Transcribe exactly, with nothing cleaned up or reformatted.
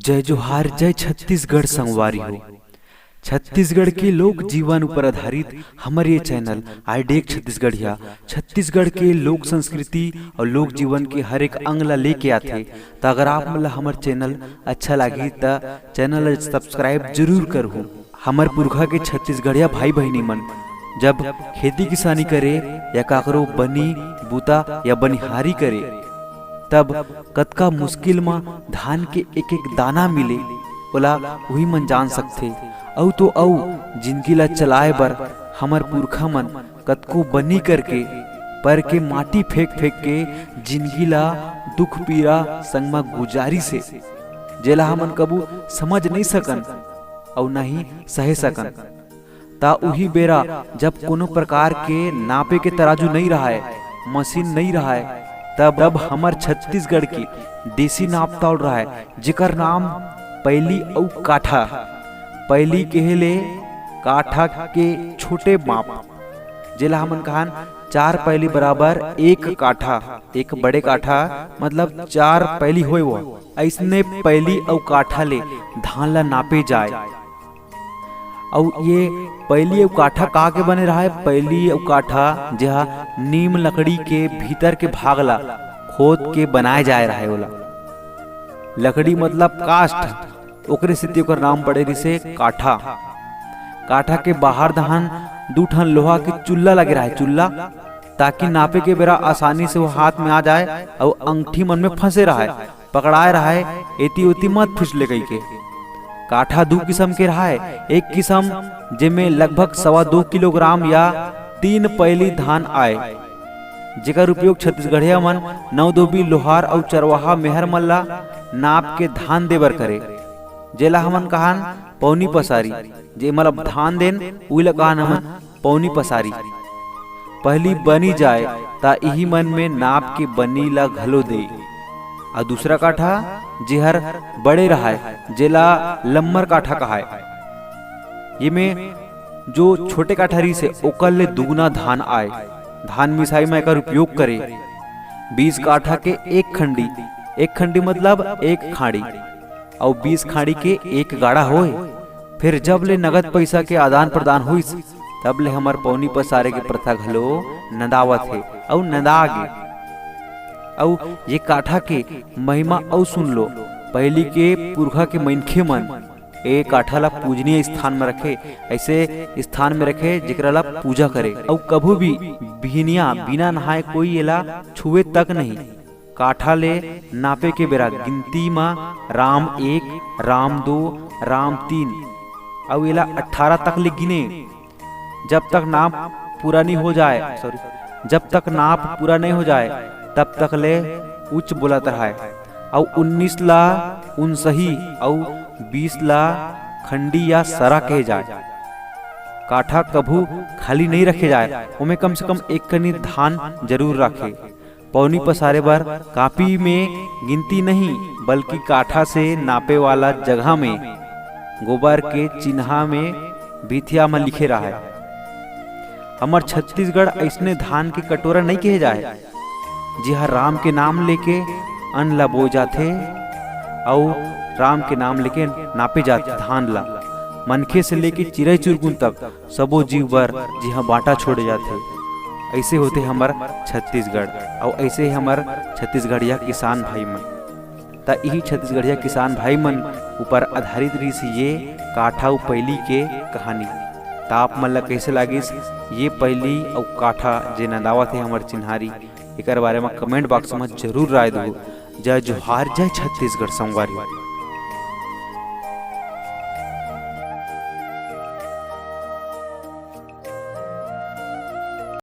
जय जोहार, जय छत्तीसगढ़ संगवारी हो। छत्तीसगढ़ के लोक जीवन ऊपर आधारित हमर ये चैनल आइडिया छत्तीसगढ़िया छत्तीसगढ़ के लोक संस्कृति और लोक जीवन के हर एक अंग ला लेके आथे। त अगर आप मन ला हमर चैनल अच्छा लागही त चैनल ला सब्सक्राइब जरूर करहू। हमर पुरखा के छत्तीसगढ़िया भाई बहिनी मन जब खेती किसानी करे या काकरो बनी बूता या बनिहारी करे, तब कतका मुश्किल म धान के एक एक दाना मिले, ओला उही मन जान सकथे। अउ तो अउ जिनगी ला चलाए बर हमर पुरखा मन कतको बनी करके, पर के माटी फेंक फेंक के जिनगी ला दुख पीरा संग म गुजारिस हे, जेला हमन कभू समझ नइ सकन अउ न ही सहे सकन। त उही बेरा जब कोनो प्रकार के नापे के तराजू नइ रहय, मशीन नइ रहय, तब, तब हमर छत्तीसगढ़ के देसी नाप तौल रहय, जेकर नाम पैली अउ काठा। पैली केहे ले काठा के छोटे माप, जेला हमन कहन चार पैली बराबर एक काठा, एक बड़े काठा मतलब चार पैली होय वो। अइसने पैली अउ काठा ले धान ला नापे जाय। अउ ये पैली अउ काठा का के बने रहय? पैली अउ काठा जेहा नीम लकड़ी के भीतर के भाग ला खोद के बनाए जाए रहय ओला। लकड़ी मतलब काष्ठ, ओकरे सेती ओकर नाम पड़े रिसे काठा। काठा के बाहर धान दू ठन लोहा के चुल्ला लगे रहय, चुल्ला, ताकि नापे के बेरा आसानी से वो हाथ में आ जाए अउ अंगठी मन में फंसे रहय, पकड़ाए रहय, एती ओती मत फिसले कहिके। काठा दू किसम के रहय, एक किसम जेमे लगभग सवा दो किलोग्राम या तीन पैली धान आय, जेकर उपयोग छत्तीसगढ़िया मन नवदोबी लोहार अउ चरवाहा मेहर मन ला नाप के धान देबर करे, जेला हमन कहान पौनी पसारी। जेमन अब धान देन, उही ला कहान हमन पौनी पसारी। पहली बनी जाय, त इही मन में नाप के बनी ला घलो दे। अउ दूसरा काठा, जेहर बड़े रहय, जेला लम्मर काठा कहाय। ये में जो छोटे काठा रहिसे, ओकर ले दुगुना धान आय। धान मिसाई में एकर उपयोग करे। बीस काठा के एक खंडी, एक खंडी मतलब एक खाड़ी, अउ बीस खाड़ी के एक गाड़ा होय। फिर जब ले नगद पइसा के आदान प्रदान होइस, तब ले हमर पौनी पसारे के प्रथा घलो नंदावत हे अउ नंदा गे। अउ ये काठा के महिमा अउ सुन लो, पहिली के पुरखा के मनखे मन ए काठा ला पूजनीय स्थान में रखे, ऐसे स्थान में रखे जेकरा ला पूजा करे। अउ कभू भी बिहनिया बिना नहाए कोई एला छुए तक नहीं। काठा ले नापे के बेरा गिनती म राम एक, राम दो, राम तीन, अउ एला अट्ठारह तक ले गिने। जब तक नाप पूरा नहीं हो जाए, सॉरी, जब तक नाप पूरा नहीं हो जाए, तब तक ले उच्च बोलत रहय। अउ उन्नीस ला उनसही अउ बीस ला खंडी या सरा कहे जाए। काठा कभू खाली नहीं रखे जाए, ओमे कम से कम एक कनी धान जरूर रखे। पौनी पसारे बर कापी में गिनती नहीं, बल्कि काठा से नापे वाला जगह में गोबर के चिन्हा में भिथिया में लिखे रहय। हमर छत्तीसगढ़ अइसने धान के कटोरा नहीं कहे जाए, जिहा राम के नाम लेके अन्न ला बोए जाथे अउ राम के नाम लेके नापे जाथे धान ला। मनखे से लेके चिरई चुरगुन तक सबो जीव बर जिहा बांटा छोड़े जाथे। ऐसे होथे हमर छत्तीसगढ़, अउ ऐसे ही हमर छत्तीसगढ़िया किसान भाई मन। त इही छत्तीसगढ़िया किसान भाई मन ऊपर आधारित रहिस ये काठा अउ पैली के कहानी। त आप मन ला कैसे लागिस ये पैली अउ काठा जे नंदावत हे हमर चिन्हारी, एकर बारे म कमेंट बॉक्स म जरूर राय दो। जय जोहार, जय छत्तीसगढ़ संगवारी।